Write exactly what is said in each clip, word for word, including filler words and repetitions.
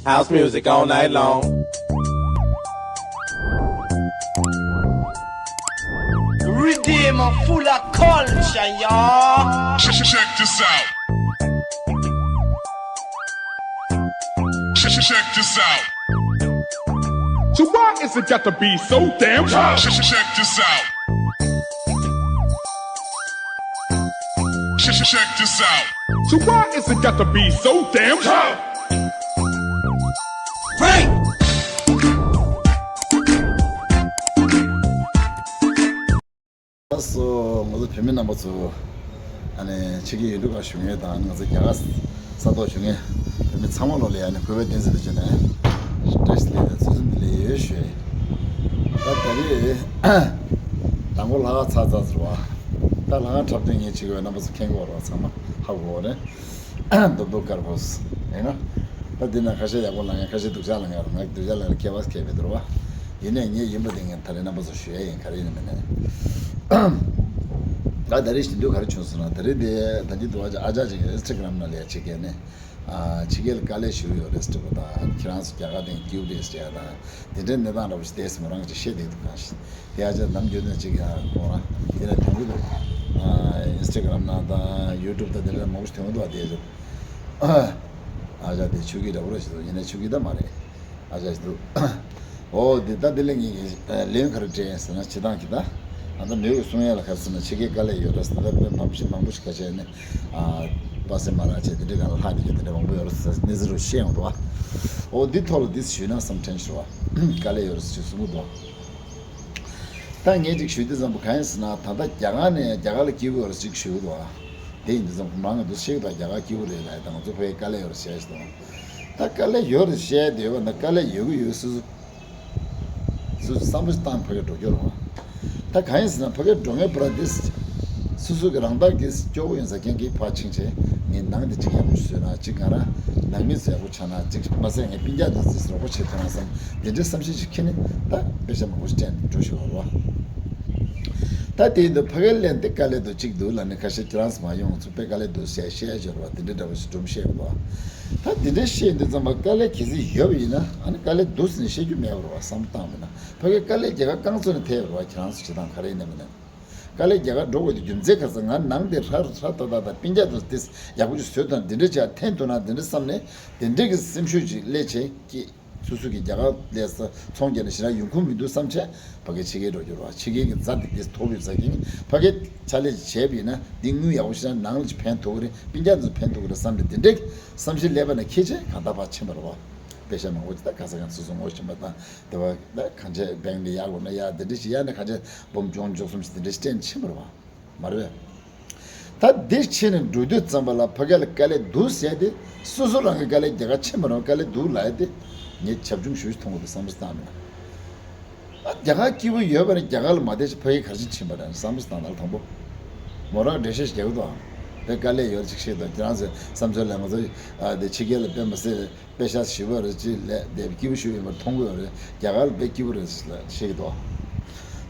House music all night long. Redeem full of culture, y'all. Check, check this out. Check, check this out. So why is it got to be so damn tough? Check, check this out. Check, check this out. So why is it got to be so damn tough? Break! ལགས་སོ། ང་ཚོ་བོད་མི་རྣམ་པ་ཚོ། ཨ་ནི་ཕྱི་རྒྱལ་ཡུལ་གྲུ་ཁག་བཞུགས་མཁན་དང་ང་ཚོ་རྒྱ་གར་ས་ཐོག་བཞུགས་མཁན་བོད་མི་ཚང་མ་ལོ་ལ་ཡ་ནི་གུས་པ་བསྟན་འཛིན་དུ་བྱས་ནས་བཀྲ་ཤིས་བདེ་ལེགས་དང་ཚུལ་ཁྲིམས་བདེ་ལེགས་ཡོད་ཞུ་ཡ་ཡིན། ད་ད་རེས་དང་པོ་ལྷག་དཀར་ཚར་ཚར་ཟེར་བ། ད་ལྷག་དཀར་འཁྲབ་སྟོན་ངས་བྱེད་དགོས་རྣམ་པ་ཚོ་མཁྱེན་གྱི་ཡོད་རེད་བ། ཚང་མ་ཧ་གོ་གི་རེད། རྡོབ་རྡོབ་དཀར་པོ་ཡིན་ན། ད་འདི་ན་ཁ་ཤས་ཡག་པོ་ལངས་ཡ། ཁ་ཤས་སྡུག་ཅག་ལངས་ཡ་རུང་ང་སྡུག་ཅག་ལངས་ཡ་ཁྱད་པར་ཁྱད་པར་འདུག་ར་བ། ཡིན་ནའི་ངས་ཡིན་པ་དེ་ངས་ད་རེས་རྣམ་པ་ཚོ་ཞུ་ཡ་ཡིན། ག་རེ་ཡིན་ན་མིན་ན། ད་ད་རེས་ཞི་འདུས་ག་རེ་བྱུང་སོང་ན། ད་རེས་དེ་ད་འདི་འདུག་ཨ་ཅག་ཨ་ཅག་ཅིག་ཨིན་སི་ཊ་གྷ་རམ་ནང་ལ་ཡ་ཕྱི་རྒྱལ་ནས་ཨ་ཕྱི་རྒྱལ་ལ་དཀའ་ལས་ཞུ་ཡོད་རེད་ཟེར་གོ། ད་ཁྱེད་རང་ཚོ་རྒྱ་གར་དེ་སྐྱིད་པོ་རེད་ཟེར་ཡ་དང་དེ་འདྲའི་གནས་སྟངས་འདྲ་པོ་ཞིག་བལྟས་སོང་། མོ་རང་གིས་བཤད་བསྡད་འདུག་གང་ཞིག་དེ་ཨ་ཅག་ནམ་རྒྱུན་ནས་ཅིག་ཡང་ཁོང་རང་དེ་ལ་དེང་གི་འདུག་ཨ་ཨིན་སི་ཊ་གྷ་རམ་ནང་དང་ཡུ་ཊུབ་དང་དེ་འདྲ་མང་པོ་ཞིག་ཐོན་གི་འདུག་ཨ་དེ་ཨ་ཅག་དེ་ཆོས་སྐྱིད་འདྲ་པོ་ར་ཞིག་འདུག་ཡིན་ནའི་ཆོས་སྐྱིད་ད་མ་རེད། ཨ་ཅག་ཞིག་འདུག་འོ་དེ་ད་དེ་ལས་ངས་ལན་ག་རེ་སྤྲད་ཟེར་ན། སྤྱིར་བཏང་གི་ད་ཨ་ད་མོས་གི་གསུང་ཡ་ལ་ག་རེ་ཟེར་ན། ཕྱི་རྒྱལ་དཀའ་ལས་ཡོད་རེད་ཟེར། ད་དཔེ་མང་པོ་ཞིག་མང་པོ་ཞིག་ཁ་ཤས་ནས་ཨ་པ་སེ་མ་ར་ཅེ་དེ་འདྲའི་ག་ལ་ལྷག་དེ་གི་དེ་འདྲ་མང་པོ་ཡོད་རེད་ཟེར་གནས་ཚུལ་རུ་བཤད་ཡོང་འདུག་བ། འོ་འདི་ཐོག་ལ་འདི་ཞུས་ན་བསམ་དྲན་ཞུ་བ། དཀའ་ལས་ཡོད་རེད་ཟེར་གསུང་གི་འདུག་ད་ངས་ཅིག་ཞུ་དུས་ཙམ་པ་གང་ཡིན་ཟེར་ན། ད་ལྟ་རྒྱ་གར་ནས་རྒྱ་གར་ལ་སྐྱིད་པོ་ཡོད་རེད་ཅིག་ཞུ་གི་འདུག་ཨ། དེ་ཡིན་དུས་ཙམ་པ་མང་གི་འདུག་ཤེས་གི་འདུག་རྒྱ་གར་སྐྱིད་པོ་རེད་ལབ་ཡ་དང་ང་ཚོ་བོད་དཀའ་ལས་ཡོད་རེད་བཤད་ཞིག་དང་། ད་དཀའ་ལས་ཡོད་རེད་བཤད་དེ་ཡོད་པ་ན། དཀའ་ལས་ཡོད་གི་ཡོད། སོ་སོ་སོ་སོ་བསམ་བློ་ཞིག་བཏང་ཕ་གིར་འགྲོ་རྒྱུ་རེད་བ། ད་གང་ཡིན་ཟེར་ན་ཕ་གིར་འགྲོ་མཁན་པོ་ར་དེ་སོ་སོ་གི་རང་རྟགས་ཀྱི་སྐྱོ་བོ་ཡིན་ས་རྐྱེན་གྱིས་ཕར་ཕྱིན་བྱས་ངས་ནང་དེ་གཅིག་ཡག་པོ་ཞིག་བཟོས་ན། གཅིག་ང་རང་ནང་མི་ཚོ་ཡག་པོ་ཆགས་ན། གཅིག་མ་ཟད་ངས་སྤུན་ཀྱག་དེ་ཚོ་རོགས་པ་བྱེད་ཐུབ་ན་བསམ། དེ་འདྲའི་བསམ་ཤེས་ཤིག་ཁྱེར་ནས་ད་དཔེ་ཆ་མང་པོ་ཞིག་སྤྲད་ནས་འགྲོ་ཤོག་རོགས། ད་དེ་ཡིན་དུས་ཕ་གིར་སླེབས་དེ་དཀའ་ལས་འདུག་གཅིག་འདུག་ལབ་ནས་ཁ་ཤས་ཁྱེད་རང་ཚོ་མ་ཡོང་ཚོ་དཔེ་དཀའ་ལས་འདུག་ཟེར་བཤད་བཤད་ཡོད་རེད་བ། དེ་འདྲའི་འདྲ་པོ་ཞིག་སྒྲུང་བཤད་གི་འདུག་ད་དེ་འདྲའི་བཤད་དུས་ཙམ་པ་དཀའ་ལས་གལ་སྲིད་ཡོད་པ་ཡིན་ན། ཨ་ནི་དཀའ་ལས་འདུག་ཟེར་ནས་བཤད་རྒྱུ་མེད་པ་རེད་བ། བསམ་བློ་བཏང་བ་ཡིན་ན། ཕ་གིའི་དཀའ་ལས་རྒྱ་གར་རྐང་བཙུགས་ནས་ཐེབས་རེད་བ། ཁྱེད་རང་ཚོ་བྱེད་སྟངས་ག་རེ་ཡིན་ནམ་མིན་ན། དཀའ་ལས་རྒྱ་གར་འགྲོ་དགོས་དུས་རྒྱུ་མཚན་ག་རེ་ཟེར། ང་ནང་དེ་ཧྲ་ཧྲ་ཏག་ཏག་དང་སྤུན་ཀྱག་དང་དེ་ཡག་པོ་ཅིག་བཟོས་དང་དེ་འདྲ་བྱས་འཐེན་ཐུབ་ན་དེ་འདྲ་བསམ་ནས་དེ་འདྲ་གི་སེམས་ཤུགས་ཅིག་སླེབས་བྱས་ཀྱི། སོ་སོ་གི་རྒྱ་གར་ལ་ས་ཚོང་རྒྱག་ནས་ཞེ་དྲག་ཡོང་ཁུངས་མི་འདུག་བསམ་བྱས་ཕ་གི་ཕྱི་རྒྱལ་འགྲོ་རྒྱུ་རེད་བ། ཕྱི་རྒྱལ་གྱི་ཛ་དེ་དེ་ཐོབ་ཡོད་ས་ཀྱིན་ཕ་གི་ཕྱག་ལས་ཅིག་བྱས་པ་ཡིན་ན་འདི་དངུལ་ཡག་པོ་ཞིག་ན་ནང་ལ་ཅིག་ཕན་ཐོགས་ཀྱི་རེད། སྤུན་ཀྱག་ཚོ་ཕན་ཐོགས་ཀྱི་རེད་བསམ་ནས་དེ་འདྲའི་བསམ་གཞིག་སླེབས་པ་ན་ཁྱེད་ཅག་གང་ལྟར་ཕར་ཕྱིན་པ་རེད་བ། པེ་ཤ་མང་པོ་ཅིག་ད་ག་ས་ག་སོ་སོ་ངོ་ཤེས་པ་དང་དེ་བ་ད་གང་ཅི་བེང་ལ་ཡག་དགོས་ན་ཡག་དེ་འདྲ་ཞིག་ཡག་ན་གང་ཅི་སྦོམ་ཆུང་ཆུང་གསུམ་ཞིག་དེ་འདྲ་ཞིག་སྤྲད་ནས་ཕྱིན་པ་རེད་བ། མ་རེད་པས། ད་འདིར་ཕྱིན་ནས་འགྲོ་དུས་ཙམ་པ་ལ་ཕ་གི་ལ་དཀའ་ལས་འདུག་ཟེར་ཏེ། སོ་སོ་རང་གི་དཀའ་ལས་རྒྱ་གར་ཕྱིན་པ་རང་དཀའ་ལས་འདུག་ལབ་ཡ་དེ་ངས་བྱབ་ཆུང་ཞུ་ཞུ་མཐོང་གི་འདུག་བསམ་བློ་བཏང་མེད་ན། ཨ་རྒྱ་གར་སྐྱིད་པོ་ཡོད་པ་རེད། རྒྱ་གར་ལ་མ་བསྡད་ཅིག་ཕ་གི་ག་རེ་བྱས་ཕྱིན་པ་རེད་བསམ་བློ་བཏང་ན། དང་པོ་མོ་རང་འགྲེལ་བཤད་ཞིག་རྒྱག་གི་འདུག་ཨང་། དཔེ་དཀའ་ལས་ཡོད་ཅིག་བཤད་འདུག་ཁྱེད་རང་ཚོའི་བསམ་ཚུལ་ལ་ང་ཚོ་ཨ་དེ་ཕྱི་རྒྱལ་ལ་དཔེ་མི་སྲིད། པེ་ཤ་ཞེ་པོ་རེད། ཅིག་ལས་དེ་སྐྱིད་པོ་ཞེ་པོ་ཡིན་པར་མཐོང་གི་ཡོད་རེད། རྒྱ་གར་ལ་དཔེ་སྐྱིད་པོ་རེད་ཟེར་ལ་བཤད་ཀྱི་འདུག་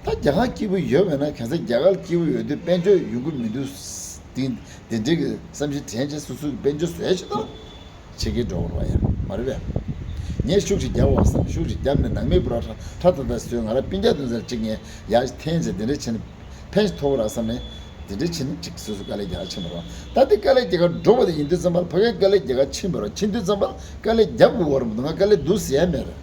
ད་རྒྱ་གར་སྐྱིད་པོ་ཡོད་པས་ན་གང་ཟག་རྒྱ་གར་ལ་སྐྱིད་པོ་ཡོད་དུས་དཔལ་འབྱོར་ཡོང་གི་མི་འདུག་དེ་དེ་འདྲའི་གི་བསམ་གཞིག་དྲན་བྱས་སོ་སོའི་དཔལ་འབྱོར་བཟོས་བྱས་ད་ཕྱི་རྒྱལ་འགྲོ་དགོས་རེད་བ། ཡ་མ་རེད་པས། ངས་ཤུགས་ཅིག་རྒྱབ་འོ་བསམ། ཤུགས་ཅིག་རྒྱབ་ནས་ནང་མི་པོ་ར་ཁྲ་ཁྲ་ད་ད་བཟོས། ང་ར་སྤུན་ཀྱག་དེ་ཚོར་ཅིག་ངས་ཡར་འཐེན་བྱས་དེ་འདྲ་བྱས་ནས། ཕན་ཞིག་ཐོགས་ར་བསམ་ནས། དེ་འདྲའི་ཕྱིན་ཅིག་སོ་སོ་དཀའ་ལས་རྒྱག་ཕྱིན་པ་རེད། ད་དེ་དཀའ་ལས་རྒྱག་གར་འགྲོ་བ་དེ་ཡིན་དུས་ཙམ་པར་ཕ་གིའི་དཀའ་ལས་རྒྱག་གར་ཕྱིན་པ་རེད། ཕྱིན་དུས་ཙམ་པར་དཀའ་ལས་རྒྱབ་དགོས་བ་རེད་མ་གཏོགས་ང་དཀའ་ལས་འདུག་ཟེར་ཡ་མེད་རེད།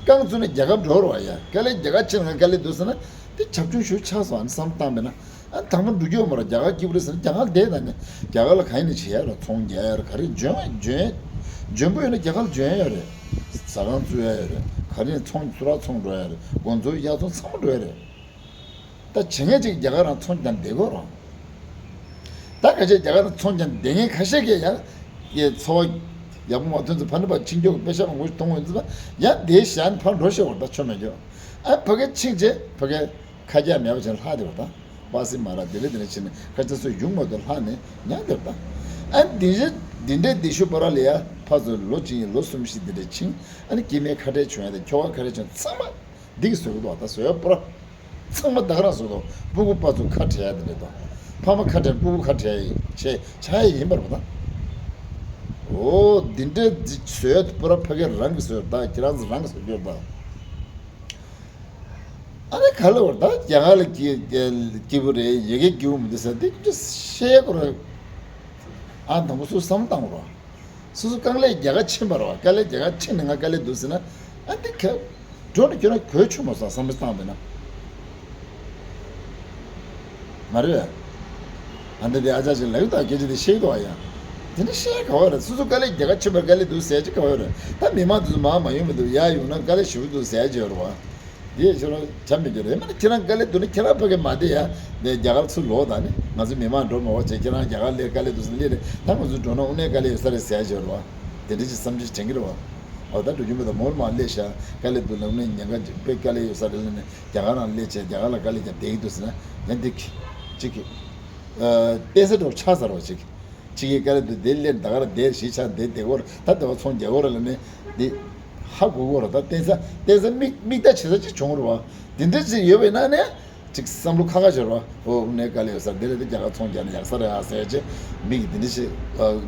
རྐང་བཙུགས་ནས་རྒྱལ་ཁབ་འགྲོ་རོགས་ཡ། དཀའ་ལས་རྒྱག་གར་ཕྱིན་ང་དཀའ་ལས་འདུག་ཟེར་ན་དེ་བྱབ་ཆུང་ཞུ་ཆགས་སོང་། ཨ་ནི་བསམ་བཏང་བས་ན་ཨ་དང་པོ་འགྲོ་རྒྱུ་ཡོད་མ་རེད། རྒྱ་གར་སྐྱིད་པོ་རེད་ཟེར་ན་རྒྱ་གར་བསྡད་ད་ནི་རྒྱ་གར་ལ་གང་ཡིན་ནས་བྱེད་ཡ་རེད། ཚོང་རྒྱག་ཡ་རེད། ག་རེ་འཇོན་འཇོན་འཇོན་པོ་ཡོད་ན་རྒྱ་གར་ལ་འཇོན་ཡ་ཡོད་རེད། ཟ་ཁང་བཙུགས་ཡ་ཡོད་རེད། ག་རེ་ཚོང་ཚུར་ར་ཚོང་འགྲོ་ཡ་རེད། དགོན་ཚོང་གཡའ་ཚོང་ཚང་མ་འགྲོ་ཡ་རེད། ད་བྱེད་མཁན་ཅིག་རྒྱ་གར་རང་ཚོང་རྒྱག་བསྡད་དགོས་རེད། ད་ཁ་ཤས་རྒྱ་གར་རང་ཚོང་རྒྱག་བསྡད་མཁན་ཁ་ཤས་ཀྱིས་ཡང་ཀྱི་འཚོ་བ་ཡག་པོ་མ་ཐོན་ཚེ་ཕ་ནི་པ་ཕྱིན་རྒྱུ་གི་པེ་ཤ་མང་པོ་ཞིག་མཐོང་འོང་ཚེ་ཡང་དེའི་ཞན་ཕར་འགྲོ་ཤེས་བར་ད་ཆོ་མེད་རྒྱུ། ཨ་ཕ་གི་ཕྱིན་རྗེས་ཕ་གི་ཁ་རྒྱ་མེད་པ་ཅན་ལྷག་དེ་བར་ད་པ་སི་མ་ར་དེ་རེ་དེ་རེ་ཕྱིན་ནས་ཁ་ཆ་སོ་ཡུང་མ་དུ་ལྷག་ནས་ཉག་དེ་བར་ད། ཨ་འདི་རེ་འདི་འདྲའི་འདི་ཤུ་པ་ར་ལ་ཡ་ཕ་ཚོ་ལོ་གཅིག་ཡིན་ལོ་གསུམ་ཞིག་འདི་འདྲ་ཕྱིན། ཨ་ནི་སྐྱེ་དམན་ཁ་བྲལ་བྱུང་ཡ་དང་ཁྱོ་ག་ཁ་བྲལ་བྱུང་ཚང་མ། འདི་གི་བཟོས་གི་འདུག་ད་བཟོས་པ་པོ་ར་ཚང་མ་ད་ག་རང་བཟོས་འདུག་སྤུ་གུ་པ་ཚོ་ཁ་བྲལ་ཡ་དེ་འདྲ་དང་། ཕ་མ་ཁ་བྲལ་སྤུ་གུ་ཁ་བྲལ་ཡ་ཆེ་ཆགས་ཡ་ཡིན་པ་རེད་པ་ད། འོ་འདི་འདྲའི་བཟོས་པུ་ར་ཕ་གི་རང་གི་བཟོས་ད་ཁྱེད་རང་ཚོ་རང་གི་བཟོས་རྒྱུ་ད། ཨ་ནི་ག་ལ་བར་ད་རྒྱ་གར་ལ་སྐྱིད་སྐྱིད་པོ་རེད། ཡ་གི་སྐྱིད་པོ་མི་འདུག་ཟེར་དེ་ཅི་བཤད་དགོས་རེད། ཨ་དང་པོ་སུ་བསམ་བཏང་རོགས། སོ་སོ་དཀའ་ལས་རྒྱ་གར་ཕྱིན་པ་རེད་བ། དཀའ་ལས་རྒྱ་གར་ཕྱིན་ནས་ང་དཀའ་ལས་འདུག་ཟེར་ན། ཨ་འདི་ཁ་འགྲོ་ནས་ཁྱོད་རང་གོད་ཆོད་མ་སོང་བསམ་བློ་བཏང་བས་ན། མ་རེད་བས། ཨ་འདི་དེ་ཨ་ཅག་ཅིག་ལབ་ཡོད་ད། སྐད་ཆ་དེ་བཤད་ཡོད་ཡ། དེ་འདྲ་བཤད་ག་བ་རེད། སོ་སོ་དཀའ་ལས་རྒྱ་གར་ཕྱིན་པ་དཀའ་ལས་འདུག་ཟེར་གྱི་ག་བ་རེད། ད་མི་མང་དེ་ཚོ་མར་མ་ཡོང་མི་འདུག་ཡར་ཡོང་ན་དཀའ་ལས་ཞེ་པོ་འདུག་ཟེར་གྱི་ཡོད་རེད་བ། དེ་ཁྱོད་རང་བྱ་མི་འགྱུར་རེད། མ་ནི་ཁྱེད་རང་དཀའ་ལས་འདུག་ན་ཁྱེད་རང་ཕ་གི་མ་བསྡད་ཡ། དེ་རྒྱ་གར་ཚུར་ལོག་ད་ནི་ང་ཚོ་མི་མང་འགྲོ་མ་བ་བྱས། ཁྱེད་རང་རྒྱ་གར་སླེབས་དཀའ་ལས་འདུག་ཟེར་སླེབས་རེད། ད་ང་ཚོ་འགྲོ་ན་དངོས་གནས་དཀའ་ལས་ཡོད་ས་རེད་ཟེར་གྱི་ཡོད་རེད་བ། དེ་འདྲ་ཅིག་བསམ་ཚུལ་དྲན་གྱི་རེད་བ། འོ་ད་འགྲོ་རྒྱུ་མི་འདུག་མོར་མ་སླེབས་ཤག་དཀའ་ལས་འདུག་ལབ་ནས་ཉེན་ཁ་ཅིག་དཔེ་དཀའ་ལས་ཡོད་ས་རེད་ལབ་ནས་རྒྱ་གར་རང་སླེབས་བྱས་རྒྱ་གར་ལ་དཀའ་ལས་ཀྱང་བསྡད་ཀྱི་འདུག་ཟེར་ན་ཡང་འདི་གཅིག་གི་བསྟན་ས་འགྲོ་ཆགས་ཚར་བ་ཅིག་གཅིག་གིས་དཀའ་ལས་འདུག་དེ་སླེབས་ད་ག་ར་བསྡད་གཞིས་ཆགས་འདི་བསྡད་དགོས་རེད། ད་དེ་བ་ཚོང་རྒྱག་དགོས་རེད་ལབ་ནས་འདི་ཧ་གོ་གོ་རེད། ད་བསྟན་ས་བསྟན་ས་མིག་མིག་ལྟ་བྱེད་ས་ཅིག་བྱུང་རེད་བ། དེ་འདྲ་ཅིག་ཡོད་པའི་ནང་ནས་ཅིག་བསམ་བློ་ཁ་ཁ་བྱེད་རོགས། ཨོ་དངོས་གནས་དཀའ་ལས་ཡོད་ས་འདི་རེད། དེ་རྒྱ་གར་ཚོང་རྒྱག་ན་ཡག་ས་རེད་ཨ་ཟེར་བྱས་མིག་གིས་འདི་འདྲ་ཞིག་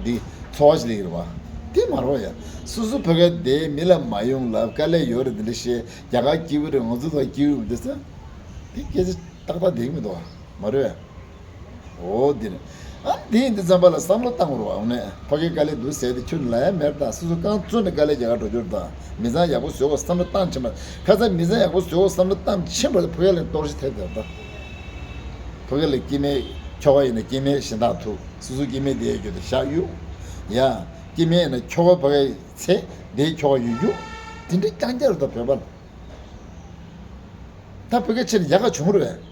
འདི་ཚོར་བ་ཞིག་སླེབས་ཀྱི་རེད་བ། དེ་མ་རེད་བ་ཡ། སོ་སོ་བོད་སྐད་དེ་མི་ལ་མ་ཡོང་ལབ། དཀའ་ལས་ཡོད་རེད། འདི་འདྲ་བཤད། རྒྱ་གར་སྐྱིད་པོ་རེད། ང་ཚོ་ད་སྐྱིད་པོ་མི་འདུག་ཟེར། དེ་སྐད་ཆ་ཏག་ཏག་བསྡད་ཀྱི་མི་འདུག་བ། མ་རེད་བས། འོ་འདི་རེད། ཨ་འདི་ཡིན་དུས་ཙམ་པ་ལ་བསམ་བློ་བཏང་དགོས་རེད་བ། འོ་ནས་ཕ་གིའི་དཀའ་ལས་འདུག་ཟེར་ཏེ་ཁྱོད་ལ་ཡ་མེད་ད། སོ་སོ་རྐང་བཙུགས་ནས་དཀའ་ལས་རྒྱག་ག་འགྲོ་རྒྱུ་རེད་ད། མི་ཚང་ཡག་པོ་བཟོ་དགོས་བསམ་བློ་བཏང་ཕྱིན་པ། ཁ་སང་མི་ཚང་ཡག་པོ་བཟོ་དགོས་བསམ་བློ་བཏང་ཕྱིན་པ་ཕ་གི་ལ་གཏོར་བཤིག་ཐེབས་བསྡད་ད། ཕ་གི་ལ་སྐྱེ་དམན་ཁྱོ་ག་ཡིན་ན་སྐྱེ་དམན་གཞན་དག་ཐུག་སོ་སོ་སྐྱེ་དམན་དེ་ཡོད་རྒྱུ་དེ་བཞག་གཡུག་ཡ། སྐྱེ་དམན་ཡིན་ན་ཁྱོ་ག་ཕ་གི་ཚེ་དེའི་ཁྱོ་ག་ཡོད་རྒྱུ། དེ་འདྲའི་རྐྱང་རྐྱང་རེད་ད་བོད་པ་ལ། ད་བོད་སྐད་ཆེ་ནས་ཡག་ག་བྱུང་རེད།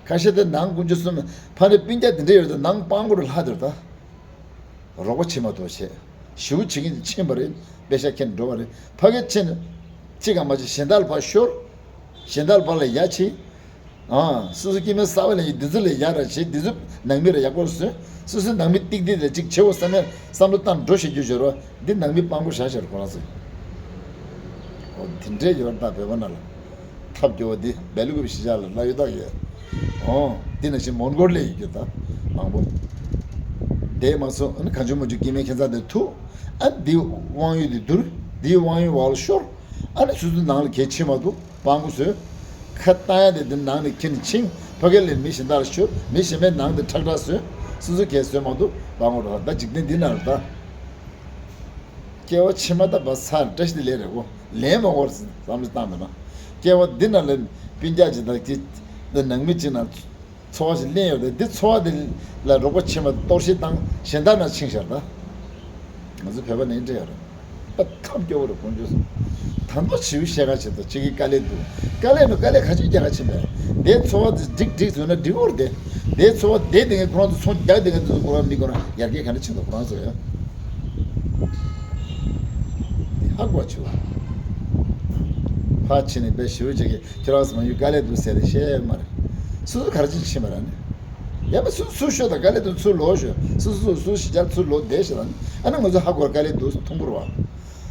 ཁ་ཤས་དེ་ནང་དཀོན་མཆོག་གསུམ་ཕ་ནས་སྤུན་ཀྱག་དེ་འདྲ་ཡོད་དེ་ནང་སྤང་གོ་རུ་ལྷག་དེར་ད། རོགས་པ་བྱེད་མ་ཐུབ་བྱས། ཞེ་པོ་བྱེད་ཀྱིན་ཕྱིན་པ་རེད། པེ་ཤ་ཁྱེར་འགྲོ་བ་རེད། ཕ་གི་ཕྱིན་ཅི་ག་མ་བྱེད་གཞན་དག་ལ་ཕར་ཤོར། གཞན་དག་ལ་ཕར་ལ་ཡ་ཕྱིན། ཨང་སོ་སོ་སྐྱེ་དམན་གསར་པ་ལ་ཡི་འདི་ཚོ་ལས་ཡག་ར་བྱེད། འདི་ཚོ་ནང་མི་ར་ཡག་པོ་བཟོས། སོ་སོའི་ནང་མི་ཏིག་ཏིག་ལ་ཅིག་བྱེད་འོ་བསམ་ཡ་བསམ་བློ་བཏང་འགྲོ་བྱེད་རྒྱུ་བྱོས་རོགས། འདི་ནང་མི་སྤང་པོ་བཞག་བྱས་རོགས་ཁོ་རང་ཚོས། འོ་འདི་འདྲའི་ཡོད་ད་བོད་པ་ན་ལ། ཐབས་སྐྱོ་བ་འདི་སྦེལ་ཀོབ་གཞིས་ཆགས་ལ་ལ་ཡོད་ད་ཡོད། འོ་འདི་ན་བཞིན་མོན་གྷོ་ལ་ཡོད་རྒྱུ་ད་མང་པོ། དེ་མ་སོང་ཨ་ནི་གང་བྱུང་མང་བྱུང་སྐྱེ་དམན་ཁྱད་མཚར་དེ་ཐུག་ཨ་འདི་དབང་ཡོད་དེ་བསྡུར། འདིའི་དབང་ཡོད་བར་ལ་ཤོར། ཨ་ནི་སོ་སོའི་ནང་ལ་གལ་ཆེ་མ་འདུག་སྤང་པོ་བཟོས། ཁ་བཏང་ཡ་དེ་འདི་ནང་ནས་ཁྱེར་ནས་ཕྱིན། ཕ་གི་ལས་མི་གཞན་དག་ལ་ཤོར། མི་གཞན་པའི་ནང་དེ་ཁྲག་ཁྲག་བཟོས། སོ་སོ་གལ་བཟོས་མ་འདུག་སྤང་པོ་རོགས་ད་འཇིག་རྟེན་འདི་ན་རེད་ད། སྐྱེ་བ་ཕྱི་མ་ད་བ་ས་བཀྲ་ཤིས་བདེ་ལེགས་རེད་གོ། ལན་མ་དགོས་བསམ་བློ་བཏང་མེད་ན། སྐྱེ་བ་འདི་ན་ལ་སྤུན་ཀྱག་ཅིག་དང་ཅིག་ནང་མི་ཅིག་ན་འཚོ་བ་ཞིག་ལེན་ཡོད་རེད། འདི་འཚོ་བ་འདི་ལ་རོགས་པ་བྱེད་མ་གཏོར་བཤིག་བཏང་གཞན་དག་ན་ཕྱིན་ཤར་ད། ང་ཚོ་བོད་པ་ནས་འདྲེ་ཡོད་རེད། ད་ཐབས་སྐྱོ་བོ་རེད་ཁོང་ཚོས། ད་མདོ་ཞིབ་བཤད་ག་བྱེད་དོ་ཁྱེད་ཀྱི་དཀའ་ལས་འདུག་དཀའ་ལས་ནོ་དཀའ་ལས་ག་ཅིག་རྒྱག་ག་ཕྱིན་པས། འདི་འཚོ་བ་འདི་འགྲིག་འགྲིག་བཟོས་ན་འགྲིག་གོ་རེད་དེ། འདི་འཚོ་བ་བསྡད་དེ་ངས་ཁོ་རང་ཚོ་ཚོང་རྒྱག་དེ་ངས་འདི་ཚོ་ཁོ་རང་མི་ཁོ་རང་ཡར་རྒྱས་ག་འདྲ་ཕྱིན་འདུག་ཁོ་རང་ཚོ་ཡ། ཧ་གོ་ཆུ། ཕར་ཕྱིན་ནས་དཔེ་ཞེ་པོ་ཅིག་གིས་ཁྱོད་རང་ཚོ་མ་ཡུལ་དཀའ་ལས་འདུག་ཟེར་ཏེ་བཤད་མ་རེད། སོ་སོ་ག་རེ་ཅིག་ཕྱིན་པ་ར་ནི། ཡ་མ་སུ་སུ་ཤོད་དང་དཀའ་ལས་འདུག་ཚུར་ལོག་ཤོད། སུ་སུ་སུ་ཞི་བྱར་ཚུར་ལོག་བསྡད་ཤེས་དང་ཨ་ནི་ང་ཚོ་ཧ་གོ་དཀའ་ལས་འདུག་མཐོང་གི་རེད་བ།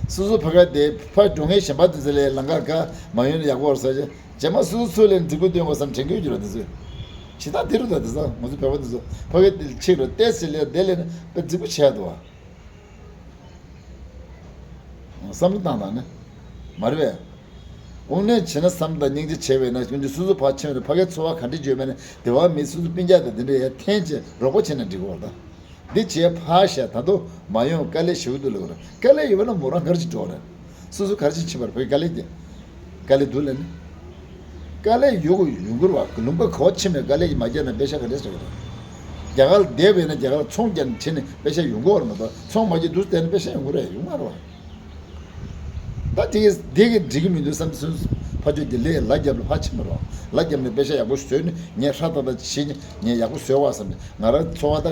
སོ་སོ་ཕ་ག་དེ་ཕར་འགྲོ་མཁན་གཞན་པ་དེ་ཚོ་ལས་ལམ་ཁ་ག་མ་ཡོང་ན་ཡག་པོ་རེད་ཟེར་ཅིག་རྗེས་མ་སོ་སོ་ཚོ་ལས་འཛིང་པོ་སྟོན་དགོས་བསམ་དྲན་གྱི་ཡོད་ར་འདི་ཚོས། ཇི་ལྟར་འདི་རུ་ད་དེ་ཚོ་ང་ཚོ་བོད་པ་འདི་ཚོ་ཕ་གི་དེ་ཕྱིར་རུ་བལྟས་ཟེར་ལས་དེ་ལས་ནི་དཔེ་འཛིང་པོ་བྱས་འདུག་བ། བསམ་བློ་བཏང་དང་ནི། མ་རེད་པས། དངོས་གནས་བྱས་ན་བསམ་དང་སྙིང་རྗེ་བྱས་པས་ན་ཀུན་གྱིས་སོ་སོ་ཕར་ཕྱིན་རུ་ཕ་གི་འཚོ་བ་ག་འདྲ་བརྗོད་མེད་ན་དེ་བ་མི་སོ་སོ་སྤུན་ཀྱག་དང་དེ་འདྲ་ཡ་འཐེན་བྱས་རོགས་པ་བྱས་ན་འགྲིག་གི་བ་ད། འདི་བྱས་ཕར་བཤད་ད་དུང་མ་ཡོང་དཀའ་ལས་ཞེ་པོ་འདུག་ལབ་ར་དཀའ་ལས་ཡོད་པ་ན་མོ་རང་གར་ཅིག་འགྲོ་ར། སོ་སོ་གར་ཅིག་ཕྱིན་པར་བོད་དཀའ་ལས་ཀྱི། དཀའ་ལས་འདུག་ལབ་ནི། དཀའ་ལས་ཡོད་དགོས་ཡོང་གི་རེད་བ་ལུང་པ་ག་བ་ཕྱིན་པའི་དཀའ་ལས་ཀྱིས་མ་བརྒྱབ་ན་པེ་ཤ་ག་འདྲས་ཟ་གི་རེད། རྒྱ་གར་ལ་བསྡད་པས་ན་རྒྱ་གར་ལ་ཚོང་རྒྱག་ནས་ཕྱིན་ནས་པེ་ཤ་ཡོང་གི་བ་རེད་མ་གཏོགས་ཚོང་མ་རྒྱག་འདུག་བསྡད་ན་པེ་ཤ་ཡོང་གི་རེད་ཡོང་མ་རེད་བ། ད་དེ་གི་དེ་གི་འགྲིག་གི་མི་འདུག་བསམ་ཚུལ་ཕ་ཆོས་ཀྱི་ལས་ལ་རྒྱབ་ལ་ཕར་ཕྱིན་པ་རེད་བ། ལ་རྒྱབ་ནས་པེ་ཤ་ཡག་པོ་བཟོས་ནས་ངས་ཧྲ་ཏག་ཏག་བྱས་ནས་ངས་ཡག་པོ་བཟོས་བ་བསམ་ནས་ང་རང་འཚོ་བ་ད་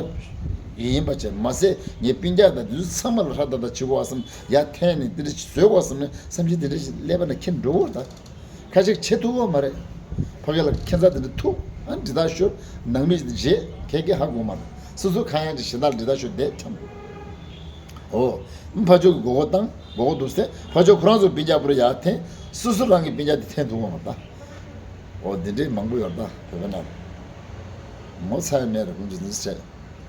ཡིན་པ་བྱས་མ་ཟད་ངས་སྤུན་ཀྱག་དང་དེ་ཚོ་ཚང་མ་ལ་ཧྲ་ཏག་ཏག་བྱེད་དགོས་བ་བསམ་ཡར་འཐེན་ནས་དེ་འདྲ་ཞིག་བཟོས་དགོས་བསམ་ནས་བསམ་ཤེས་དེ་འདྲ་ཞིག་ཀླད་པ་ནང་འཁྱེར་འགྲོ་གི་རེད་ད། ཁ་ཤས་བྱེད་ཐུབ་ཀྱི་མ་རེད། ཕ་གི་ལ་ཁྱད་མཚར་དེ་འདྲ་ཐུག་ཨ་འདི་དག་ཤོར། ནང་མི་རྗེས་ཁྱེད་ཀྱིས་ཧ་གོ་མ་རེད། སོ་སོ་ཁ་ཡང་ཅིག་གཞན་དག་འདི་དག་ཤོར་བསྡད་འཁྱམ། འོ། ཕ་ཆོས་ཀྱི་མགོ་སྐོར་བཏང་མགོ་སྐོར་འདུག་སེ་ཕ་ཆོས་ཁོ་རང་ཚོ་སྤུན་ཀྱག་པོ་ར་ཡར་འཐེན། སོ་སོ་རང་གི་སྤུན་ཀྱག་དེ་འཐེན་ཐུབ་ཀྱི་མ་རེད་ད། འོ་འདི་འདྲའི་མང་པོ་ཡོད་རེད་ད་བོད་པའི་ནང་ལ། ངོ་ཚ་ཡ་མེད་རེད་ཁོང་ཚོ་འདི་འདྲ་བྱས།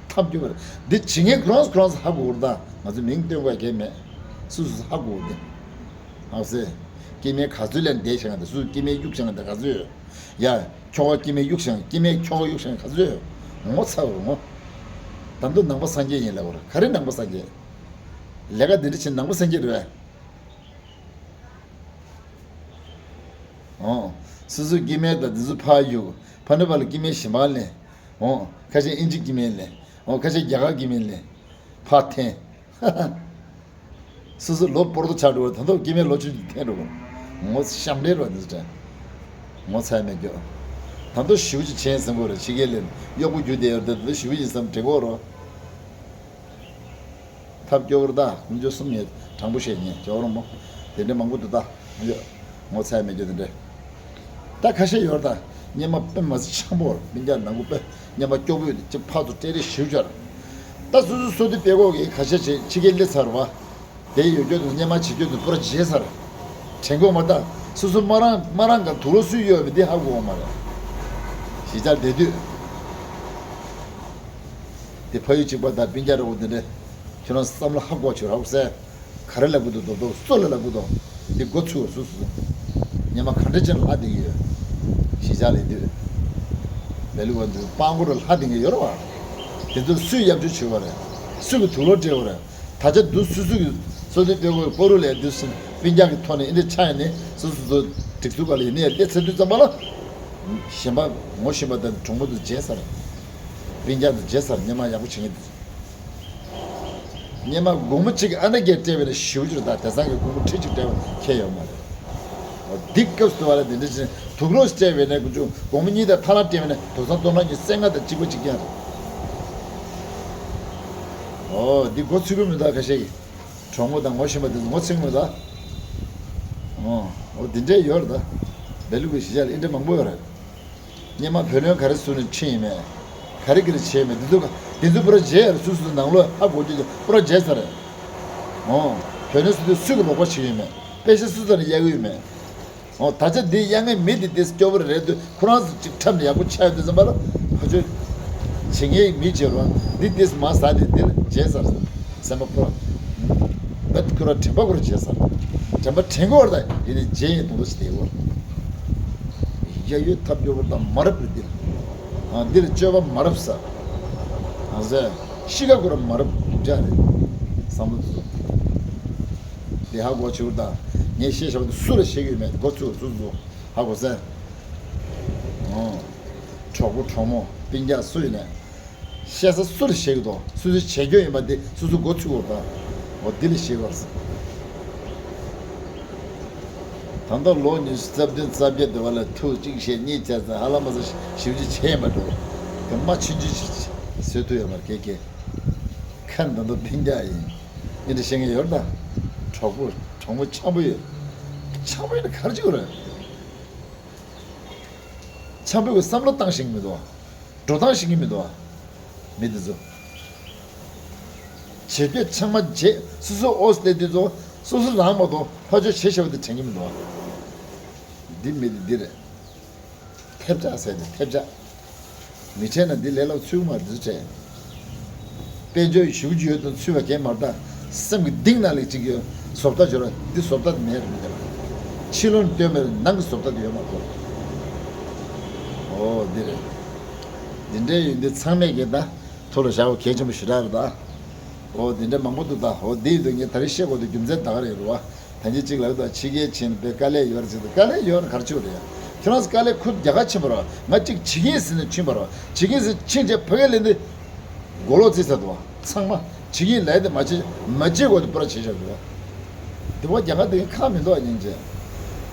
ཐབས་སྐྱོ་བ་རེད། འདི་བྱེད་མཁན་ཁོ་རང་ཁོ་རང་ཚོ་ཧ་གོ་རེད་ད། ང་ཚོ་མིང་སྟོན་དགོས་གལ་མེད། སུ་སུ་ཧ་གོ་འདི། ཧ་གོ་སེ། སྐྱེ་དམན་ག་ཚོད་ལས་འདས་བྱས་ང་ད་སུ་སུ་སྐྱེ་དམན་གཡུག་བྱས་ང་ད་ག་ཚོད་ཡོད། ཡ། ཁྱོ་ག་སྐྱེ་དམན་གཡུག་བྱས་སྐྱེ་དམན་ཁྱོ་ག་གཡུག་བྱས་ག་ཚོད་ཡོད། ངོ་ཚ་བ་རེད་ངོ་། ད་དུང་ནང་པ་སངས་རྒྱས་ཡིན་ལབ་པ་རེད། ག་རེ་ནང་པ་སངས་རྒྱས། ལས་ཀ་འདི་འདྲ་བྱེད་ནང་པ་སངས་རྒྱས་རེད་པས། ཨོ། སོ་སོའི་སྐྱེ་དམན་དང་འདི་ཚོ་ཕར་གཡུག་ཕ་ནུ་བ་ལ་སྐྱེ་དམན་གཞན་པ་ལེན། ཨོ། ཁ་ཤས་ཨིན་ཇི་སྐྱེ་དམན་ལེན། ཨོ། ཁ་ཤས་རྒྱ་གར་སྐྱེ་དམན་ལེན། ཕར་འཐེན། སོ་སོ་ལོ་སྤོར་ཏོ་ཆགས་འགྲོ་བ་ད་དུང་སྐྱེ་དམན་ལོ་ཆུང་ཆུང་འཐེན་འགྲོ་བ། ངོ་ཤམ་འདྲེ་རོ་འདི་ཚོ་དྲན། ངོ་ཚ་མེད་སྐྱོ། ད་དུང་ཞུ་ཅི་ཆེན་ཟིན་པོ་རེད་ཕྱི་རྒྱལ་ལེན་གཡོག་པོ་རྒྱུ་དེ་ཡོད་དེ་ད་དུང་ཞུ་ཡིན་བསམ་དྲན་གོ་རོ། ཐབས་སྐྱོ་བོར་ད་ཀུན་སྤྱོད་གསུམ་ཡོད་དྲང་པོ་བཤད་ཉན་སྐྱོ་བོར་མོ། དེ་འདྲ་མང་པོ་འདུག་ད་ཡོད། ངོ་ཚ་མེད་རྒྱུ་དེ་འདྲ། ད་ཁ་ཤས་ཡོད་ད། སྙེ་མ་དཔེ་མ་སྲིད་འཆམ་པོ་ར་སྤུན་ཀྱག་ནང་ཁུལ་དཔེ་སྙེ་མ་སྐྱོ་བོ་ཡོད་དེ་ཅི་ཕག་ཏུ་སྤྲད་རེ་ཞིབ་སྦྱོར། ད་སོ་སོ་སོ་དེ་དཔེ་གོ་གི་ཁ་ཤས་བྱེད་ཕྱི་རྒྱལ་སླེབས་ཚར་བ། དེ་ཡོད་རྒྱུ་དེ་སྙེ་མ་བྱེད་རྒྱུ་དེ་པུ་ར་བརྗེད་ཚར། དྲན་གོ་མ་ད། སོ་སོ་མ་རང་མ་རང་ག་དུག་ལོག་སུས་གཡོག་མི་དེ་ཧ་གོ་མ་རེད། གཞིས་ཆགས་བསྡད་དུས། དེ་ཕ་ཡུལ་གཅིག་པ་དང་སྤུན་ཀྱག་འདྲ་བོ་དེ་འདྲ། ཁྱོད་རང་བསམ་བློ་ཧ་གོ་བྱོས་ར་འོ་ཟེར། ག་རེ་ལབ་གི་འདུག་རྡོག་རྡོག་སུ་ལ་ལབ་གི་འདུག་འདི་མགོ་ཚུགས་སུ་སུ། ཉི་མ་ག་འདྲ་ཅན་ལྷ་དེ་གི་ཡོད། གཞིས་ཆགས་ལས་དུས། བེ་ལུ་བ་འདུག་སྤང་གོ་རུ་ལྷ་དེ་གི་ཡོད་ར་བ། དེ་ཚོ་སུས་ཡབ་ཆུ་བྱེད་བ་རེད། སུ་གི་དུག་ལོག་སྤྲད་བ་རེད། ད་ཆ་འདུག་སུ་སུ་གི་སོ་སོའི་སྤེལ་གོ་པོ་རུ་ལས་འདུག་སུ་སྤུན་ཀྱག་གི་ཐོག་ནས་ཨེ་འདྲ་ཆགས་ཡིན་ནས་སུ་སུ་སུ་སྒྲིག་འཛུགས་ག་ལ་ཡིན་ནས་ལས་ཚེ་དུས་ཙམ་པ་ལ། གཞན་པ་ངོ་ཤེས་པ་དང་གྲོགས་མོ་དུ་བརྗེད་ཚར། སྤུན་ཀྱག་དུ་བརྗེད་ཚར་སྙེ་མ་ཡག་པོ་བྱེད་མཁན་དུ། སྙེ་མ་སྒོར་མོ་གཅིག་ཨ་ན་རྒྱས་སྤྲད་པས་ན་ཞེ་པོ་ཅིག་རེད་ད། དེང་སང་གི་སྒོར་མོ་ཁྲི་གཅིག་སྤྲད་པ་ཁྱད་ཡོད་མ་རེད། འོ་འདི་སྐབས་སུ་བ་ལ་དེ་འདྲ་ཅིག་དུག་ལོག་སྤྲད་པས་ན་ཀུ་ཅུ་སྒོར་མོ་གཉིས་དང་ཐ་ལ་སྤྲད་པས་ན་དུག་སང་སྟོང་ཕྲག་གཉིས་རྩ་ལྔ་དང་གཅིག་པ་གཅིག་རྐྱང་རེད། འོ་འདི་མགོ་ཚོས་གི་མི་འདུག་ཁ་ཤས་ཀྱིས། གྲོགས་མོ་དང་ངོ་ཤེས་པ་དེ་ཚོ་ངོ་ཚོས་གི་མི་འདུག་འོ་འོ་འདི་འདྲས་ཡོད་རེད་ད། བེ་ལུ་གི་གཞིས་ཆགས་ལ་ཨེ་འདྲ་མང་པོ་ཡོད་རེད། སྙེ་མ་བུ་ལོན་ག་རེ་བཟོས་ནས་ཁྲིད་ཡིན་མེད། ག་རེ་ག་རེ་བྱས་མེད་འདི་ཚོ་འདི་ཚོ་པུ་ར་བརྗེད་ཡར་སུ་སུ་ནང་ལོགས་ཧ་གོ་རྒྱུ་ཅིག་པུ་ར་བརྗེད་ཚར་རེད། འོ། བུ་ལོན་སུ་དུ་སུ་གི་རོགས་པ་བྱེད་ཡོད་མེད། པེ་ཤ་སུ་ཚ་ནས་གཡར་གི་ཡོད་མེད། འོ་ད་ཆ་འདི་གཡར་མཁན་མི་འདི་ཏིས་སྐྱོ་པོ་རེད་འདུག་ཁོ་རང་ཚོ་ཅིག་འཁྲབ་ནས་ཡག་པོ་ཆགས་ཡོད་དུས་ཙམ་པ་ལ་ཕ་ཆོས་བྱེད་མཁན་མི་བྱེད་རོགས་འདི་ཏིས་མ་ཟ་དེ་འདི་ལ་བརྗེད་ཚར། སེམས་པ་ཁོ་ར། བད་ཁོ་ར་དྲན་པ་ཁོ་ར་བརྗེད་ཚར། དྲན་པ་དྲན་གོ་བར་ད་ཡིན་ནི་རྗེད་ཡིན་དུ་ལོ་ཞིག་དེ་བོར། ཡ་ཡོད་ཐབས་སྐྱོ་བོར་ད་མ་རབས་རེད་འདི་ལ། འདི་ལ་སྤྱོད་པ་མ་རབས་ས། ཨ་ཟེ། གཤིས་ཀ་ཁོ་ར་མ་རབས་འཇའ་རེད། བསམ་བློ་དུ། དེ་ཧ་གོ་ཆེ་བོ་དང་ངས་བཤད་བཞག་པ་དེ་སུ་ལ་བཤད་ཀྱི་ཡོད་མེད་མགོ་ཚོས་སུ་སུ་ཧ་གོ་ཟེར། ཨོ། གྲོགས་པོ་གྲོགས་མོ་སྤུན་ཀྱག་སུ་ཡིན་ནས། བཤད་ས་སུ་ལ་བཤད་ཀྱི་འདུག་སུ་སུ་བྱེད་རྒྱུ་ཡིན་པ་དེ་སུ་སུ་མགོ་ཚོས་དགོས་དང་། འོ་འདི་ལ་བཤད་དགོས་ཟེར། ད་ལྟ་ལོ་ཉི་ཤུ་རྩ་བདུན་རྩ་བརྒྱད་དུ་བ་ལ་ཐུག་གཅིག་བཤད་གཉིས་བྱས་ཚེ་ཧ་ལམ་མ་ཟ་ཞིབ་ཅིག་བྱས་ཡིན་པ་འགྲོ། དེ་མ་ཆུང་ཆུང་ཞིག་བཟོས་ཐུབ་ཡོད་མ་རེད་ཀྱེ། ཁ་འདི་འདུག་སྤུན་ཀྱག་ཡིན། ཨེ་འདྲ་བཤད་མཁན་ཡོད་ད། གྲོགས་པོ་གྲོགས་མོ་འཆམ་པོ་ཡོད། འཆམ་པོ་ཡིན་ན་ག་རེ་བྱེད་དགོས་རེད། འཆམ་པོ་གི་བསམ་བློ་བཏང་ཤེས་ཀྱི་མི་འདུག་འགྲོ་སྟངས་ཤེས་ཀྱི་མི་འདུག་མི་འདི་ཚོ། བྱེད་རྒྱུ་ཚང་མ་བྱེད་སོ་སོ་ཨོ་སི་ལེ་འདི་ཚོ་སོ་སོ་རང་མ་གཏོགས་ཕར་ཕྱོགས་བྱེད་ཤེས་པ་དེ་དྲན་གྱི་མི་འདུག་འདི་མི་འདི་འདི་རེད། ཐེབས་ཆག་ཟེར་ནས་ཐེབས་ཆག་མི་ཁྲེལ་ན་འདི་ལས་སླ་པོ་ཚུལ་མ་འདི་ཚོ་ཁྲེལ། དཔལ་འབྱོར་ཞུགས་རྒྱུ་ཡོད་དང་ཚུལ་བ་གས་མ་ལྟ། སེམས་ཀྱི་གཏིང་ནང་ལ་ཅིག་ཡོད། བཟོ་ལྟ་འབྱོར་བ་འདི་བཟོ་ལྟ་མེད་རེད་མི་འདི་ལ། ཕྱི་ལོགས་ནས་སྟོན་པའི་ནང་གི་བཟོ་ལྟ་དེ་ཡོད་མ་གོ། ཨོ་འདི་རེད། འདི་འདྲའི་ཡོད་འདི་ཚང་མས་གས་ད། ཐུགས་ལ་བཞག་པ་གལ་ཆེན་པོ་ཞེ་དྲག་རེད་ད། ཨོ་འདི་འདྲ་མང་པོ་འདུག་ད། ཨོ་འདི་ཡིན་དུས་ངས་ད་རེས་བཤད་དགོས་དུས་རྒྱུ་མཚན་ད་ག་རེད་རེད་བ། ད་ངས་གཅིག་ལབ་དང་ཕྱི་རྒྱལ་ཕྱིན་པའི་དཀའ་ལས་ཡོད་རེད་ཟེར་དུས་དཀའ་ལས་ཡོད་ན་ག་རེ་བྱེད་དགོས་རེད་ཡ། ཁྱེད་རང་ཚོ་དཀའ་ལས་ཁུར་རྒྱ་གར་ཕྱིན་པ་རེད་བ། ང་གཅིག་བྱེད་ཀྱི་ཡིན་ཟེར་ནས་ཕྱིན་པ་རེད་བ། བྱེད་ཀྱི་ཡིན་ཟེར་ཕྱིན་རྗེས་ཕ་གིར་སླེབས་དུས་མགོ་ལོག་རྩིས་ཚར་འདུག་བ། ཚང་མ་བྱེད་ཀྱི་ཡིན་ལབ་དེ་མ་བྱེད་མ་བྱེད་དགོས་དུས་པར་བྱེད་བཞག་འདུག་བ། འདི་བ་རྒྱ་གར་དེ་ཁག་མི་འདུག་བ་སྙིང་རྗེ།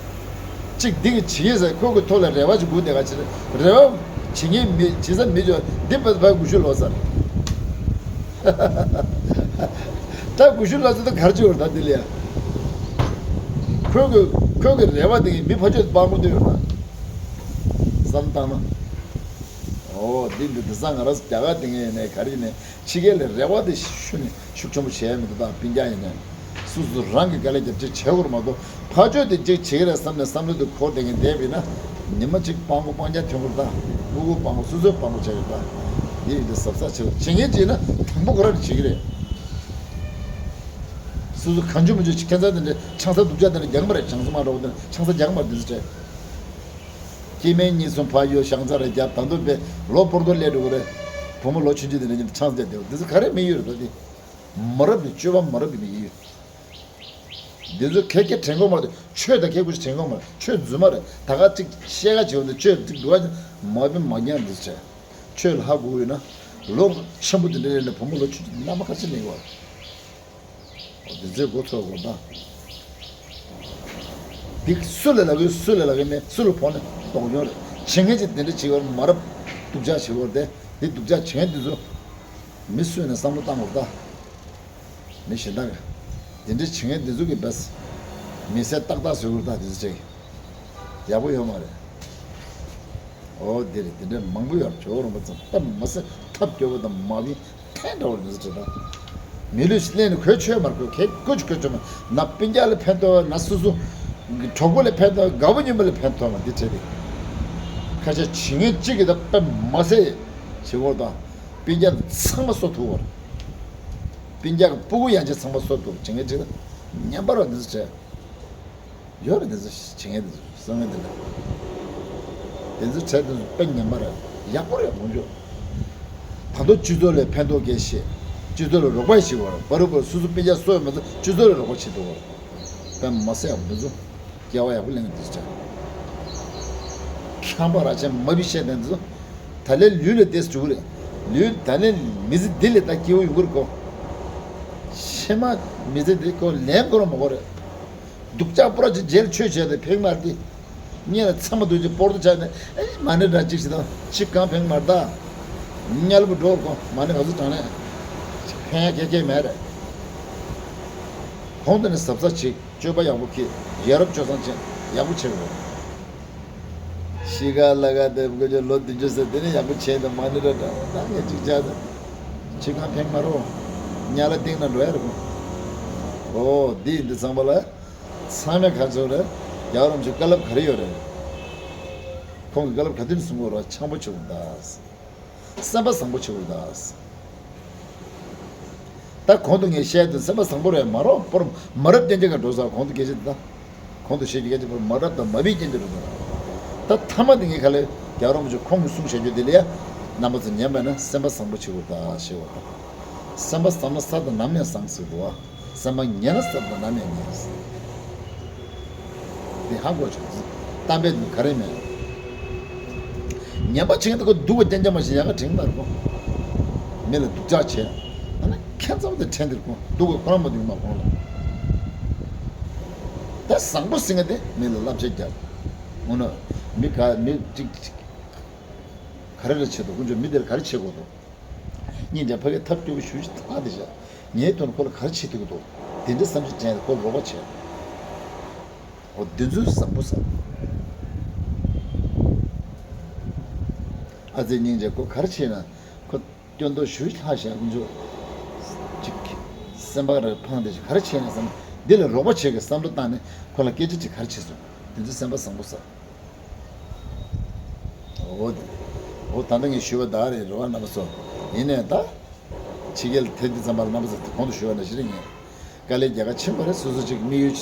གཅིག་འདི་གི་བྱེད་ཀྱི་ཟེར་ཁོ་གི་ཐོག་ལ་རེ་བ་ཅིག་སྒུག་བསྡད་ག་ཕྱིར་རེ་བ་བྱེད་ངེས་མི་བྱེད་ས་མི་འཇོག་འདི་བས་བས་དགུ་ཤུ་ལོ་ཟེར། ད་དགུ་ཤུ་ལ་ཚོད་ད་གར་ཅིག་ཡོད་ད་འདི་ལ་ཡ། ཁོས་གི་ཁོས་གི་རེ་བ་འདི་གི་མི་ཕ་ཆོས་སྤང་པོ་འདི་ཡོད་ད། བསམ་བཏང་ན། ཨོ་འདི་འདི་འདི་ས་ང་རང་རྒྱ་གར་འདི་ངས་ནས་ག་རེ་ནས་ཕྱི་རྒྱལ་ལ་རེ་བ་འདི་ཤུ་ནས་ཤུགས་ཆེན་པོ་བྱས་མི་འདུག་ད་སྤུན་ཀྱག་ཡིན་ནས། སུ་སུ་རང་གི་དཀའ་ལས་རྒྱབ་ཅིག་བྱེད་དགོས་མ་གཏོགས་ཕར་ཕྱོགས་དེ་ཅིག་བྱེད་ཀྱི་རེད་བསམ་ནས་བསམ་བློ་དེ་འཁོར་བསྡད་མཁན་བསྡད་པ་ཡིན་ན་ཉི་མ་གཅིག་སྤང་པོ་སྤང་རྒྱ་ཐོན་གྱི་རེད་ད། སྤུ་གུ་སྤང་པོ་སོ་སོའི་སྤང་པོ་བྱ་གི་རེད་ད། དེ་ཡིན་དུས་གཟབ་གཟབ་བྱེད་དགོས། བྱེད་མཁན་བྱས་ན་དང་པོ་ཁོ་རང་ནས་བྱེད་ཀྱི་རེད། སོ་སོ་གང་བྱུང་མི་བྱུང་ཁྱད་མཚར་དེ་འདྲའི་ཆང་ས་སྡུག་ཅག་དེ་འདྲ་རྒྱག་གི་མ་རེད། ཆང་ས་མ་འདྲ་བོ་དེ་འདྲ་ཆང་ས་རྒྱག་གི་མ་རེད། དེ་ཚོ་བྱས། སྐྱེ་དམན་གཉིས་གསུམ་ཕ་ཡུལ་ཤང་ཚ་རེ་རྒྱབ། ད་དུང་པའི་ལོ་པོར་ཏོ་སླེབས་འགྲོ་གི་རེད། བུ་མོ་ལོ་ཆུང་ཆུང་དེ་འདྲ་ཉིད་དུ་ཆང་ས་རྒྱག་བསྡད་པ་དེ་ཚོ་ག་རེ་དམིགས་ཡུལ་རེད། ད་དེ་མ་རབས་ནི་སྤྱོད་པ་མ་རབས་པའི་དམིགས་ཡུལ། འདི་ཚོ་ཁེ་ཁེ་དྲན་གོ་མ་རེད། ཆོས་དང་ཁེ་ཁུ་ཞིག་དྲན་གོ་མ་རེད། ཆོས་རྫུན་མ་རེད། ད་ག་ཅིག་བཤད་ག་བྱེད་འོ་ན་ཆོས་ཅིག་འདུག་ག་མ་བིན་མ་ཉན་འདི་ཚོ་བྱས། ཆོས་ལ་ཧ་གོ་གི་ཡོད་ན་ལོ་ཆེན་པོ་འདི་འདྲ་ཡིན་ན་བུ་མོ་ལོ་ཆུང་ཆུང་རྣམ་པ་ཁ་ཤས་ལེན་གོ། འདི་ཚོའི་མགོ་ཚོས་དགོས་ད། འདི་སུ་ལ་ལབ་ཡོད་སུ་ལ་ལབ་ཡོད་མེད་སུ་ལ་ཕོག་ན་དོགས་ཡོད་རེད། བྱེད་མཁན་ཅིག་འདི་འདྲ་བྱེད་ཡོད་མ་རབས་སྡུག་ཅག་བྱེད་ཡོད་རེད་དེ། འདི་སྡུག་ཅག་བྱེད་མཁན་འདི་ཚོ་མི་སུ་ཡིན་ན་བསམ་བློ་བཏང་དགོས་ད། མི་གཞན་དག་གི་དེ་འདྲའི་བྱེད་མཁན་འདི་ཚོ་གི་བས་མི་སེར་ཏག་ཏག་བཟོས་ཁུར་ད་དེ་ཚོ་བྱེད་ཡག་པོ་ཡོད་མ་རེད། ཨོ་དེ་རེད། དེ་འདྲའི་མང་པོ་ཡོད་རེད། ཇོ་བོ་རིན་པོ་ཆེ་ད་མ་སེ་ཐབས་སྐྱོ་བོ་དང་མ་བིན་ཐན་འདྲ་བོ་རེད་ཟེར་ད། མི་ལུས་ལེན་ནས་གོས་ཆོད་མར་གོས་ཁེ་གོས་ཆོད་གོས་ཆོད་མ་ན་སྤུན་ཀྱག་ལ་ཕན་ཐོགས་ན་སོ་སོ་གྲོགས་པོ་ལ་ཕན་ཐོགས་དགའ་བོ་ཉིན་མོ་ལ་ཕན་ཐོགས་མ་འདི་བྱེད་དེ། ཁ་ཤས་བྱེད་མཁན་གཅིག་གི་ད་དཔེ་མ་སེ་བྱེད་བོ་དང་། སྤུན་ཀྱག་ཚང་མ་གསོ་ཐུབ་བར། སྤུན་ཀྱག་སྤུ་གུ་ཡང་ཅིག་ཚང་མ་གསོ་ཐུབ་བྱེད་མཁན་ཅིག་ལ་ཉན་པ་ར་འདི་ཚོ་བྱས། ཡོད་རེད་འདི་ཚོ་བྱེད་མཁན་འདི་ཚོ་བསམ་མཁན་འདི་ལ། འདི་ཚོ་བྱས་འདི་ཚོ་དཔེ་ཉན་པ་ར་ཡག་པོ་རེད་ངོ་ཅོག་ད་དུང་སྤྱི་ཚོགས་ལ་ཕན་ཐོགས་སྐྱེ་ཤེས། སྤྱི་ཚོགས་ལ་རོགས་པ་ཞིག་བར་བར་བར་སོ་སོ་སྤུན་ཀྱག་གསོ་ཡོད་མ་ཚོ་སྤྱི་ཚོགས་ལ་རོགས་པ་བྱེད་ཐུབ་བར། དཔེ་མ་སྲིད་ཡག་པོ་འདི་ཚོ། སྐྱེ་བ་ཡག་པོ་ལེན་གྱི་འདུག་ཅག་ཁྱམས་པ་ར་ཆེན་མ་བི་བཤད་དང་འདི་ཚོ། ད་ལན་ལུས་ལ་བསྡད་འགྲོ་གི་རེད། ལུས་ད་ལན་མི་ཚེ་འདི་ལས་ད་སྐྱིད་པོ་ཡོང་གི་རེད་གོ། ཕྱི་མ་མི་ཚེ་འདི་ཁོ་ལན་ཁོ་རང་མ་གོ་རེད། སྡུག་ཅག་པོ་ར་ཅིག་རྗེས་ལ་ཆོས་བྱས་ཏེ་ཕེང་མར་ཏི། གཉེན་ལ་ཚ་མ་འདུག་ཅིག་པོར་དུ་ཆགས་ནས་ཨེ་མ་ཎི་འདྲ་ཅིག་ཞིག་དང་ཕྱི་གང་ཕེང་མར་ད། དམྱལ་བུ་འགྲོ་གོ་མ་ཎི་ག་ཚོད་དྲང་ནས་ཕེང་ཡ་ཁྱད་ཁྱད་མེད་རེད། གོང་དུ་ནས་གཟབ་གཟབ་བྱེད། སྤྱོད་པ་ཡག་པོ་གྱིས་ཡ་རབས་སྤྱོད་བཟང་བྱེད། ཡག་པོ་བྱེད་དགོས། ཤི་ཁ་ལ་ཁ་དེབ་དགོས་ཆོག་ལོ་བདུན་ཅུ་ཟེར་དེ་ནས་ཡག་པོ་བྱེད་དང་མ་ཎི་ར་འདྲ་ད་ངས་ཅིག་བྱ་ད། ཕྱི་གང་ཕེང་མ་རོ། ཉ་ལ་སྟེང་ན་འགྲོ་ཡ་རེད་གོ། ཨོ་འདི་ཡིན་འདི་ཚང་པ་ལ། ཚང་མས་ག་ཚོད་རེད། རྒྱལ་བ་རིན་པོ་ཆེ་བཀའ་སློབ་ག་རེ་ཡོད་རེད། ཁོང་གི་བཀའ་སློབ་ག་དུས་ནས་གསུང་གི་ཡོད་རེད། འཆམ་པོ་བྱེད་དགོས་ད། སེམས་པ་བཟང་པོ་བྱེད་དགོས་ད། ད་གོང་དུ་ངས་བཤད་དུས་སེམས་པ་བཟང་པོ་རེད་མ་རོགས་པོར་མ་རབས་སྐྱོན་ཅན་ག་འགྲོ་ས་གོང་དུ་སྐད་ཆ་འདི་ད། གོང་དུ་བཤད་ཀྱི་སྐད་ཆ་པོར་མ་རབས་དང་མ་བིའི་སྐྱོན་ཅན་འགྲོ་ས་རེད། ད་ཐ་མ་དེ་ངས་ག་ལེ་རྒྱལ་བ་རིན་པོ་ཆེ་ཁོང་གིས་གསུངས་བཞག་རྒྱུ་དེ་ལ་ཡ། རྣམ་པ་ཚོ་ཉན་པ་ན་སེམས་པ་བཟང་པོ་བྱེད་དགོས་ད་ཞེས་པ་དང་། སེམས་པ་བཟང་ན་ས་དང་ནམ་ཡང་བཟང་ཟེར་འདུག་བ། སེམས་པ་ངན་ན་སེམས་པ་ནམ་ཡང་ངན། དེ་ཧ་གོ་ཆོག་གཏམ་དཔེ་འདི་ག་རེ་མེད། ངན་པ་བྱེད་མཁན་དེ་ཁོ་སྡུག་པ་རྐྱང་རྐྱང་མ་ཞིག་ཡག་ག་དྲན་མ་རེད་ཁོ། མི་ལ་སྡུག་ཅག་བྱས། ཨ་ནི་ཁྱད་མཚར་པོ་དེ་དྲན་འདིར་ཁོ་སྡུག་པ་ཁོ་རང་མ་སྡུག་མ་ཁོང་ལ། ད་བཟང་པོ་ཟེར་མཁན་དེ་མི་ལ་བསླབ་བྱ་རྒྱབ། འོ་ན་མི་ག་མི་གཅིག་གཅིག་ག་རེ་རེ་བྱེད་དོ་དཀོན་མཆོག་མི་དེར་ག་རེ་བྱེད་དགོས་དོ། སྙིང་རྗེ་ཕ་གིའི་ཐབས་སྐྱོ་བོ་ཞུ་ཞིག་ཐག་དེ་བཞག་ངའི་དོན་ཁོ་ལ་ག་རེ་བྱེད་ཐུབ་ཀྱི་འདུག་དེ་འདྲའི་བསམ་གཞིག་དྲན་ཏེ་ཁོ་ལ་རོགས་པ་བྱས། འོ་དེ་ཚོའི་བཟང་པོ་བསམ། ཨ་ཙི་སྙིང་རྗེ་ཁོ་ག་རེ་བྱས་ན་ཁོ་སྐྱོན་འདོགས་ཞུ་ཞིག་ལྷག་བཞག་ཀུན་སྤྱོད་ཅིག་སེམས་པ་རེ་ཕངས་ཏེ་ཅིག་ག་རེ་བྱས་ན་བསམ་འདི་ལ་རོགས་པ་བྱེད་ཀྱི་བསམ་བློ་བཏང་ནས་ཁོ་ལ་སྐད་ཆ་ཅིག་ག་རེ་བྱས་སོང་དེ་ཚོའི་སེམས་པ་བཟང་པོ་བསམ། འོ། འོ་ད་ལྟ་ངས་ཞུས་པ་ད་རེད་རེད་བ་རྣམ་པ་ཚོ། ཡིན་ནའི་ད། ཕྱི་རྒྱལ་ཐེངས་འདི་ཙམ་པ་ལ་རྣམ་པ་ཚོ་གོང་དུ་ཞུས་པ་ནང་བཞིན་རེད་ངས། དཀའ་ལས་རྒྱག་ག་ཕྱིན་པ་རེད། སོ་སོ་ཅིག་དམིགས་ཡུལ་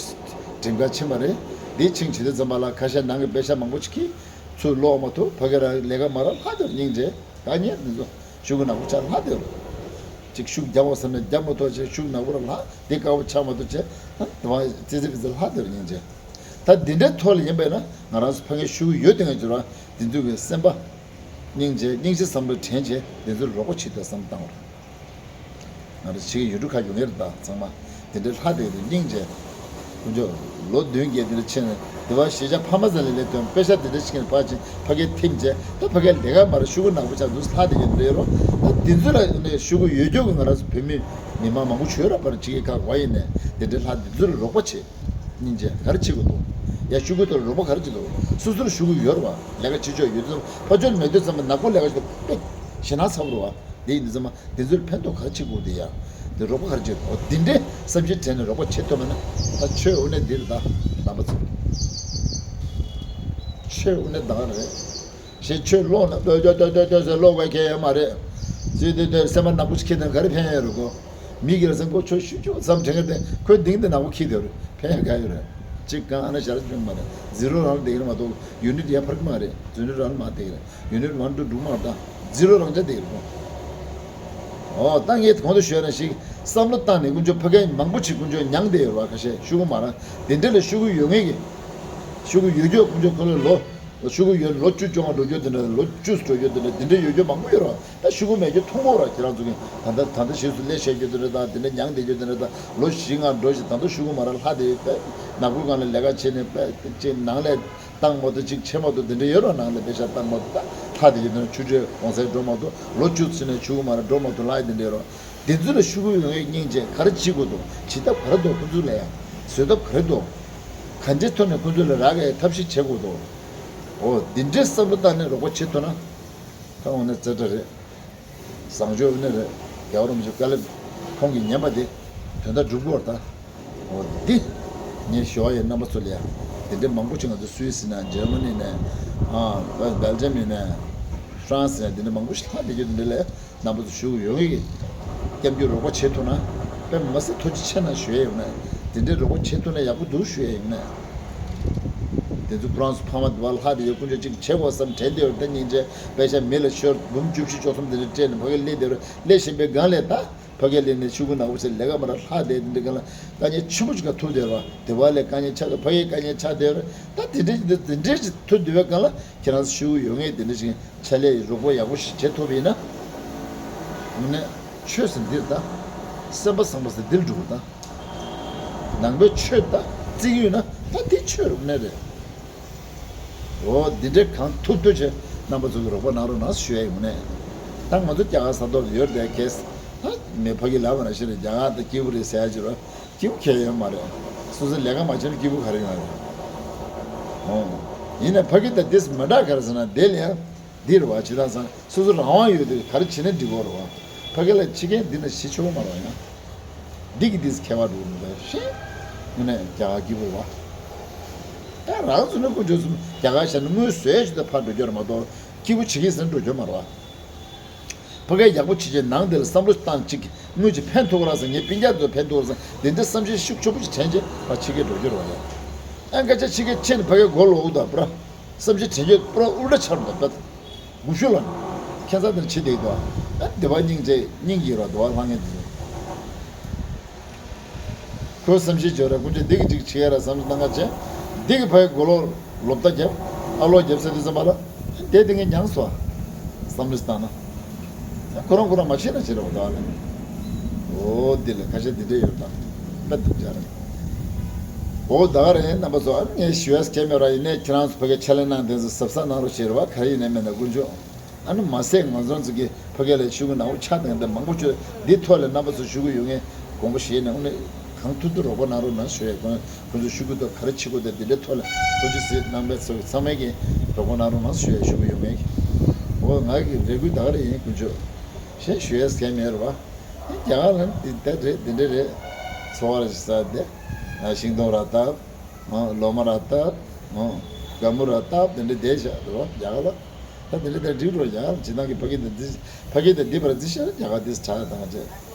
འགྲིམ་ག་ཕྱིན་པ་རེད། འདི་ཕྱིན་བྱེད་དུས་ཙམ་པ་ལ་ཁ་ཤས་ནང་གི་པེ་ཤ་མང་པོ་ཅིག་གིས་ཚུར་ལོག་མ་ཐུབ་ཕ་གི་ར་ལས་ཀ་མ་རག་ལྷག་དེར་སྙིང་རྗེ་ད་ཉེ་འདི་ཚོ་ཤུགས་ཀྱི་ནག་པོ་ཆགས་ལྷག་དེར། ཅིག་ཤུགས་རྒྱག་འོ་བསམ་ནས་རྒྱག་མ་ཐུབ་བྱས་ཤུགས་ནག་པོ་ར་ལྷག་དེ་དཀའ་བོ་ཆགས་མ་ཐུབ་བྱས་ད་བ་ཙི་ཙི་པི་ཙི་ལྷག་དེར་སྙིང་རྗེ། ད་འདི་འདྲའི་ཐོག་ལ་ཡིན་པས་ན་ང་རང་ཚོ་ཕ་གིར་ཤུགས་ཡོད་དེ་ངས་བརྗོད་ར་འདི་འདུག་གི་སེམས་པ། སྙིང་རྗེ་སྙིང་རྗེ་བསམ་བློ་དྲན་བྱས་འདི་ཚོར་རོགས་པ་བྱེད་དུ་བསམ་བཏང་བ་རེད། ང་རང་ཚོ་ཕྱི་གི་ཡུལ་གྲུ་ཁག་ཡོང་ངེས་རེད་ད་ཚང་མ་འདི་འདྲའི་ལྷ་དེ་རེད་སྙིང་རྗེ། དཀོན་མཆོག་ལོ་བདུན་བརྒྱད་འདི་འདྲ་ཕྱིན་ནས་འདི་བ་གཞིས་ཆགས་ཕ་མ་ཚོ་ལ་ལས་དོན་པེ་ཤ་འདི་འདྲ་ཞིག་ནས་ཕར་ཕྱིན་ཕ་གིར་ཐིམ་བྱས་ད་ཕ་གིར་ལས་ཀ་མ་རེད་ཤུ་གུ་ནག་པོ་ཆགས་འདུག་ལྷ་དེ་ཡོད་རེད་རོ། ད་འདི་ཚོ་ལ་ནས་ཤུ་གུ་ཡོད་རྒྱུ་གི་ང་རང་ཚོ་བོད་མི་མི་མང་མང་པོ་བྱོས་ར་པར་ཕྱི་གི་ཁག་བ་ཡིན་ནས་འདི་འདྲའི་ལྷ་འདི་ཚོར་རོགས་པ་བྱེད། སྙིང་རྗེ་ག་རེ་བྱེད་དགོས་འདུག་ཡ་ཤུ་གུ་དང་རོགས་པ་ག་རེ་བྱེད་དགོས་སོ་སོར་ཤུ་གུ་ཡོད་རེད་བ་ལས་ཀ་བྱེད་ཆོག་ཡོད་དུས་ཙམ་ཕ་ཆོས་མེད་དུས་ཙམ་ནག་པོ་ལས་ཀ་བྱེད་དུས་ཞེ་ན་ཚ་བོ་རེད་བ་འདི་ཡིན་དུས་ཙམ་དེ་ཚོར་ཕན་ཐོགས་ག་རེ་བྱེད་དགོས་འདི་ཡ་འདི་རོགས་པ་ག་རེ་བྱེད་དགོས་འདི་འདྲའི་བསམ་འཆར་དྲན་ནས་རོགས་པ་བྱེད་ཐུབ་མེད་ན་ད་ཆོས་དབུ་ནས་འདིར་ད་རྣམ་པ་ཚོ་ཆོས་དབུ་ནས་ད་རེད། ཞེས་ཆོས་ཀློག་ན་ལྟོས་ལྟོས་ལྟོས་ལྟོས་ལྟོས་ཟེར་ཀློག་པའི་ཁྱད་ཡོད་མ་རེད། ཚུལ་དེ་ལྟར་སེམས་པ་ནག་པོ་ཞིག་ཁྱེར་ན་ག་རེ་ཕན་ཡོད་རེད་གོ། མི་གིས་ལ་སེམས་ཁོ་ཆོ་ཤུ་ཆོ་བསམ་དྲན་གི་དེ་ཁོའི་གདིང་དེ་ནག་པོ་ཁྱེར་དེ་རེད། ཕན་ཡོད་ག་ཡོད་རེད། གཅིག་གང་ཨ་ན་ཞར་བྱུང་མ་རེད། ཛི་རོ་རང་ལ་བསྡད་ཀྱི་རེད་མ་གཏོགས་ཡུ་ནིཊ་ཡར་འཕར་གི་མ་རེད། ཛི་རོ་རང་ལ་མར་བསྡད་ཀྱི་རེད། ཡུ་ནིཊ་ཝན་ཊུ་འགྲོ་གི་མ་རེད། ད་ཛི་རོ་རང་ཆ་བསྡད་ཀྱི་རེད་གོ། ཨོ་ད་ངས་གོང་དུ་ཞུས་ན་ཞིག་བསམ་བློ་བཏང་ནས་དཀོན་མཆོག་ཕ་གི་མང་པོ་ཞིག་དཀོན་མཆོག་མྱངས་བསྡད་ཡོད་རེད་བ། ཁ་ཤས་ཤོག་གུ་མ་རེད། དེ་འདྲ་ལ་ཤོག་གུ་ཡོད་ངེས་ཀྱི། ཤོག་གུ་ཡོད་རྒྱུ་དཀོན་མཆོག་ཁོ་ལ་ལོ། ཤོག་གུ་ཡོད་ལོ་བཅུ་བཅོ་ལྔ་འགྲོ་རྒྱུ་དེ་འདྲ། ལོ་བཅུ་འགྲོ་རྒྱུ་དེ་འདྲ། དེ་འདྲ་ཡོད་རྒྱུ་མང་པོ་ཡོད་རེད་བ། ད་ཤོག་གུ་མེད་རྒྱུ་མཐོང་གི་རེད་བ། ཁྱེད་རང་ཚོ་གིས་ད་ལྟ་ད་ལྟ་ཞེས་སུ་ལས་བྱེད་རྒྱུ་དེ་འདྲ་དང་དེ་འདྲ་མྱངས་བསྡད་རྒྱུ་དེ་འདྲ་དང་། ལོ་བཞི་ལྔ་འགྲོ་ཞིག་ད་ལྟ་ཤོག་གུ་མ་རེད། ལྷག་བསྡད་ཡོད་པས། ནག་པོའི་སྒང་ལ་ལས་ཀ་བྱས་ནས་པས་ཅིག་ནང་ལས་བཏང་མ་ཐུབ་ཅིག་བྱེད་མ་ཐུབ་དེ་འདྲ་ཡོད་རེད་བ། ནང་ལས་པེ་ཤ་བཏང་མ་ཐུབ། ད་ལྷག་བསྡད་ཡོད་དེ་འདྲ། ཆུ་ཚོད་གོང་གསལ་འགྲོ་མ་ཐུབ། ལོ་བཅུ་ཕྱིན་ནས་ཤོག་གུ་མ་རེད་འགྲོ་མ་ཐུབ། ལྷག་དེ་འདྲ་ཡོད་རེད་བ། དེ་ཚོ་ལ་ཤོག་གུ་ཡོད་ངེས་སྙིང་རྗེ་ག་རེ་བྱེད་དགོས་འདུག་བྱེད་ཐབས་ག་རེ་འདུག་ཁོ་ཚོ་ལ་ཡང་བཟོད་ཐབས་ག་རེ་འདུག་ག་འདྲའི་ཐོག་ནས་ཁོ་ཚོ་ལ་རག་གི་ཐབས་ཤེས་བྱེད་དགོས་འདུག་འོ་འདི་འདྲའི་བསམ་བློ་བཏང་ནས་རོགས་པ་བྱེད་ཐུབ་ན། ད་འོ་ན་རྩེ་གྲ་རེད། བཟང་སྤྱོད་ནི་རེད། རྒྱལ་བ་རིན་པོ་ཆེ་བཀའ་སློབ་ཁོང་གིས་ཉན་པ་དེ་དོན་དག་འགྲུབ་དགོས་རེད་ད། འོ་འདི་ངས་ཞུ་བ་ཡིན། རྣམ་པ་ཚོ་ལ་ཡང་འདི་འདྲའི་མང་པོ་ཅིག་ང་ཚོ་སུད་སི་ནས་འཇར་མ་ནི་ནས་ཨ་སྦེལ་ཇམ་ཡིན་ནས་ཧྥ་རན་སི་ནས་འདི་འདྲ་མང་པོ་ཞིག་ལྷག་བསྡད་རྒྱུ་འདི་འདྲ་ལས། རྣམ་པ་ཚོ་ཤོག་གུ་ཡོད་ངེས་ཀྱི་སྐྱབས་འཇུག་རོགས་པ་བྱེད་ཐུབ་ན་དཔེ་མི་སྲིད་ཐུགས་རྗེ་ཆེ་གནང་ཞུ་ཡས་ཡིན་ན། དེ་འདྲའི་རོགས་པ་བྱེད་ཐུབ་ན་ཡག་པོ་འདུག་ཞུ་ཡས་ཡིན་ན། དེ་ཚོ་ཁོ་རང་ཚོ་ཕ་མ་དེ་བ་ལྷག་དེ་ཡོད་དཀོན་མཆོག་ཅིག་བྱེད་དགོས་བསམ་དྲན་བསྡད་ཡོད་རེད། ད་སྙིང་རྗེ་པེ་ཤ་མི་ལ་ཤོར་འབུམ་བཅུ་བཞི་བཅུ་གསུམ་དེ་འདྲ་སྤྲད་ནས་ཕ་གིར་སླེབས་བསྡད་ཡོད་རེད། སླེབས་བཞིན་པའི་སྒང་ལས་ད་ཕ་གིར་སླེབས་ནས་ཤོག་གུ་ནག་པོ་བྱས་ལས་ཀ་མ་རག་ལྷག་བསྡད་དེ་འདྲའི་སྒང་ལ་དཀའ་ངལ་ཆེན་པོ་ཅིག་ག་ཐུག་བསྡད་ཡོད་རེད་བ། དེ་བ་ལས་དཀའ་ངལ་ཆགས་བསྡད། ཕ་གིར་དཀའ་ངལ་ཆགས་བསྡད་ཡོད་རེད། ད་དེ་འདྲའི་དེ་འདྲའི་ཅིག་ཐུག་བསྡད་པའི་སྒང་ལ་ཁྱེད་རང་ཚོ་ཤོག་གུ་ཡོད་ངེས་དེ་འདྲ་ཅིག་ཕྱག་ལས་རོགས་པ་ཡག་པོ་ཞིག་བྱེད་ཐུབ་པ་ཡིན་ན། དངོས་གནས་ཆོས་ཟེར་འདིར་ད། སེམས་པ་བཟང་པོ་ཟེར་འདིར་འགྲོ་དགོས་ད། ནང་པའི་ཆོས་ད་བརྩི་གི་ཡོད་ན་ད་འདི་ཆོས་རུ་གནས་རེད། འོ་འདི་འདྲའི་གང་ཐུབ་ཐུབ་བྱས་རྣམ་པ་ཚོ་གི་རོགས་པ་གནང་རོགས་གནང་ཞུ་ཡ་ཡིན་ནས། ད་ང་ཚོ་རྒྱ་གར་ས་ཐོག་ཡོད་རེད་གས། ད་མི་ཕ་གི་ལབ་པ་ན་ཤེས་རེད། རྒྱ་གར་ད་སྐྱིད་པོ་རེད་ཟེར་ཡ་ཅིག་རོ། སྐྱིད་པོ་གང་ཡང་ཡོད་མ་རེད། སོ་སོ་ལས་ཀ་མ་བྱས་ན་སྐྱིད་པོ་ག་རེ་ཡོང་ཡ་རེད། འོ། ཡིན་ན་ཕ་གི་དང་དེས་མི་འདྲ་ག་རེ་ཟེར་ན་དེ་ལ་ཡང་འདི་རེད་བ། ཇི་ལྟར་ཟེར་ན་སོ་སོ་རང་དབང་ཡོད་དུས་ག་རེ་བྱེད་ན་འགྲིག་གོ་རེད་བ། ཕ་གི་ལ་ཕྱི་རྒྱལ་འདི་ན་ཤི་ཆོག་མ་རེད་བ། ཡང་འདི་གི་དེས་ཁྱད་པར་འགྲོ་མི་འདུག་ཤེས། དངོས་གནས་རྒྱ་གར་སྐྱིད་པོ་རེད་བ། ད་རང་ཚོ་ནི་དཀོན་མཆོག་གསུམ་རྒྱ་གར་བཞག་ན་དངུལ་བཟོས་ཞིག་ད་ཕར་འགྲོ་རྒྱུ་རེད་མ་གཏོགས་སྐྱིད་པོ་བྱེད་ཀྱི་ཟེར་འགྲོ་རྒྱུ་མ་རེད་བ། ཕ་གིར་ཡག་པོ་བྱེད་ཀྱི་ནང་དེ་ལ་བསམ་བློ་བཏང་ཅིག་དངུལ་གྱིས་ཕན་ཐོགས་ར་ཟེར། ངའི་སྤུན་ཀྱག་ཚོ་ཕན་ཐོགས་ར་ཟེར། འདི་འདྲ་བསམ་ཤེས་ཤུགས་ཆེན་པོ་ཞིག་དྲན་རྗེས་ཕར་ཕྱི་རྒྱལ་འགྲོ་རྒྱུ་རེད་བ་ཡ། ཨ་སྐད་ཆ་ཕྱི་རྒྱལ་ཕྱིན་ནས་ཕ་གིར་མགོ་ལོག་དང་པྲ། བསམ་ཤེས་དྲན་རྗེས་པྲ་ཨུལ་ཊ་ཆགས་འགྲོ་པ། མགོ་ཤུ་ལ་ཁྱད་མཚར་དེར་ཕྱི་བསྡད་འདུག་ཨ་བདེ་བ་སྙིང་རྗེ་སྙིང་གི་ར་འདུག་ཨ་ལྷང་ངེ་འདུག་ཁོས་བསམ་ཤེས་བྱོས་ར། དཀོན་མཆོག་འདི་གི་ཅིག་བྱེད་ཡ་ར་བསམ་བློ་བཏང་ག་བྱས། འདི་གི་ཕ་གི་མགོ་ལོག་ལོག་ལྟ་རྒྱབ། ཨ་ལོག་རྒྱབ་ས་དུས་ཙམ་པ་ལ། དེ་དེ་ངས་མྱངས་སོ། བསམ་བློ་བཏང་ན། ཁོ་རང་ཁོ་རང་མ་བྱེད་ན་བྱེད་རོགས་ད་ལ། འོ་འདི་ལ་ཁ་ཤས་འདི་འདྲས་ཡོད་ད། དཔེ་འདུག་ཅག་རེད། འོ་ད་ག་རེད་རྣམ་པ་ཚོ། ཨ་ངས་ཞུ་ཡས་གལ་མེད་ར། ཡིན་ནའི་ཁྱེད་རང་ཚོ་ཕ་གིར་ཕྱག་ལས་གནང་དེ་ཚོ་གཟབ་གཟབ་གནང་རོགས་བྱེད་རོགས། ག་རེ་ཡིན་ནའི་མེད་ན་དཀོན་མཆོག་ཨ་ནི་མ་ཟད་ང་ཚོ་ཚོ་གི་ཕ་གི་ལ་ཤོག་གུ་ནག་པོ་ཆགས་བསྡད་མཁན་དེ་མང་པོ་བྱོས། འདི་ཐོག་ལ་རྣམ་པ་ཚོ་ཤོག་གུ་ཡོད་མཁན་དགོངས་པ་བཞེས་ནས། དངོས་གནས་གང་ཐུབ་ཐུབ་རོགས་པ་གནང་རོགས་གནང་ཞུ་ཡས། ཁོང་ཁོང་ཚོ་ཤོག་གུ་དང་ག་རེ་བྱེད་དགོས་དེ་འདི་འདྲའི་ཐོག་ལ་ཐུགས་རྗེ་གཟིགས། རྣམ་པ་ཚོ་ཚང་མས་ཀྱི་རོགས་པ་གནང་རོགས་གནང་ཞུ་ཡས། ཤོག་གུ་ཡོད་མཁན་གྱི། འོ་ང་གི་རེ་སྐུལ་ད་ག་རེ་ཡིན། དཀོན་མཆོག་གཞན་ཞུ་ཡས་གང་མེད་རེད་བ། རྒྱ་གར་ལ་འདི་འདྲ་རེད། འདི་འདྲ་རེད། འཚོ་བ་ར་ཞིག་ཟ་དེ། ཤིང་སྡོང་ར་བཏབ། ལོ་མ་ར་བཏབ། སྒ་སྨུག་ར་བཏབ། དེ་འདྲ་བསྡད་བཞག་རེད་བ། རྒྱ་གར་ལ། ད་དེ་འདྲ་དེ་འགྲིག་རོགས། རྒྱ་གར་ལ་ཇི་ལྟར་གྱི་ཕ་གི་དང་འདི་ཕ་གི་དང་འདི་བར་འདི་ཤར་རྒྱ་གར་འདི་དྲག་དང་བཅས།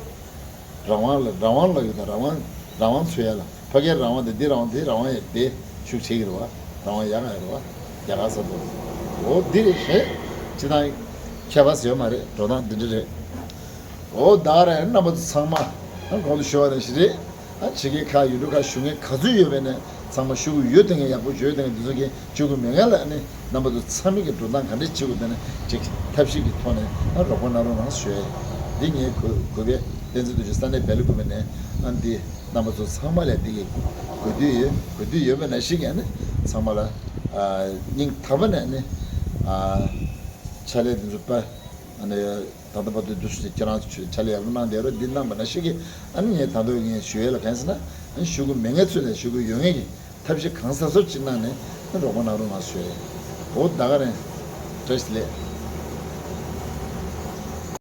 རང་དབང་ལ་རང་དབང་ལ་ཡོད་དང་། རང་དབང་རང་དབང་འཚོལ་ཡ་ལ། ཕ་གིའི་རང་དབང་དང་འདི་རང་དབང་དེ་རང་དབང་ཡོད་དེ་ཤུགས་ཆེ་གི་རེད་བ། རང་དབང་ཡག་ག་ཡོད་རེད་བ། རྒྱ་གར་ས་ཐོག་འོ་འདི་རེད་ཤེས། ཇི་ལྟར་ཁྱད་པར་ཟེར་ཡོད་མ་རེད། འགྲོ་སྟངས་འདི་འདྲ་རེད། འོ་ད་རེད་རྣམ་པ་ཚོ་ཚང་མ། ཨ་གོང་དུ་ཞུ་བ་ནང་བཞིན་རེད། ཨ་ཕྱི་རྒྱལ་ཁག་ཡུལ་གྲུ་ཁག་བཞུགས་མཁན་ག་ཚོད་ཡོད་པ་ཡིན་ནའི་ཚང་མ་ཤོག་གུ་ཡོད་བསྡད་མཁན་ཡག་པོ་ཡོད་བསྡད་མཁན་འདི་ཚོ་གིས་ཤོག་གུ་མེད་མཁན་ལ་ཨ་ནི་རྣམ་པ་ཚོ་ཚང་མས་ཀྱི་འགྲོ་སྟངས་ག་འདྲས་བྱེད་དགོས་དེ་ནི་ཅིག་ཐབས་ཤེས་ཀྱི་ཐོག་ནས་ཨ་རོགས་པ་གནང་རོགས་གནང་ཞུ་ཡས། འདི་ངས་གུས་གུས་པས་བསྟན་འཛིན་རྡོ་རྗེ་ས་གནས་སྦེལ་ཀོབ་ནས་ཨ་འདི་རྣམ་པ་ཚོ་ཚང་མ་ལ་འདི་གི་གུས་འདུད་ཡོད། གུས་འདུད་ཡོད་པ་ནང་བཞིན་གྱི་ཨ་ནི་ཚང་མ་ལ་ཨ་སྙིང་ཐག་པ་ནས་ཨ་ནི་ཨ་ཕྱག་ལས་འདི་ཚོ་པ་ཨ་ནི། ད་ལྟ་བར་དུ་འདུག་སེ་ཁྱེད་རང་ཚོ་ཕྱག་ལས་ཡག་པོ་གནང་བསྡད་རོགས། འདི་གནང་བ་ནང་བཞིན་གྱི་ཨ་ནི་ངས་ད་དུང་ངས་ཞུ་ཡས་ལ་གང་ཟེར་ན། ཨ་ནི་ཤོག་གུ་མེད་མཁན་ཚོ་ལ་ཤོག་གུ་ཡོད་མཁན་གྱི་ཐབས་ཤེས་གང་ས་སོར་ཅིག་གནང་ནས་ཨ་ནི་རོགས་པ་གནང་རོགས་གནང་ཞུ་ཡས། འོ་ད་ག་རེད། བཀྲ་ཤིས་བདེ་ལེགས།